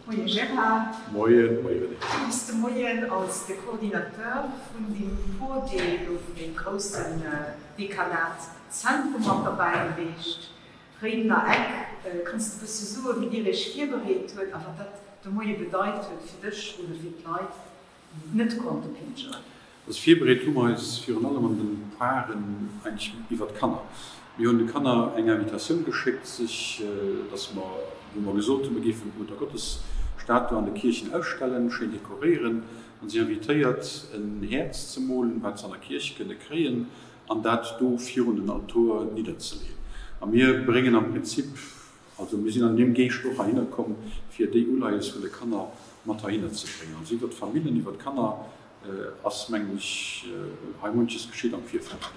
Moie Gérard. Moien, moie Renée. Du bass de Moien als de Coordinateur vun deem Voordeel do vun deem groussen Dekanat Zentrum mat derbäi geweecht. Réidener Eck, Kanns de bësse soen, wéi dir iech virbereet huet a wat dat de Moie bedeit huet fir dech oder fir d'Leit, déi net konnte pilgeren? Also virbereet hu mer eis virun allem an den Poaren eigentlech iwwer d'Kanner. Mir hunn de Kanner eng Invitatioun geschéckt, sech, dass mer, wou mer gesot hunn, mir géifen d'Muttergottesstatue an de Kierchen ausstellen, schéin dekoréieren, an si invitéiert en Häerz ze molen, wat se an der Kierch kënne kréien, an dat do virun den Altor nidderzeleeën. A mir bréngen am Prinzip, also mir sinn an deem Geescht och heihinner komm, fir déi Uleies vun de Kanner mat heihinner ze bréngen. Also iwwert d'Famillen, iwwert d'Kanner ass, mengen ech, hei munches geschitt am Virfeld.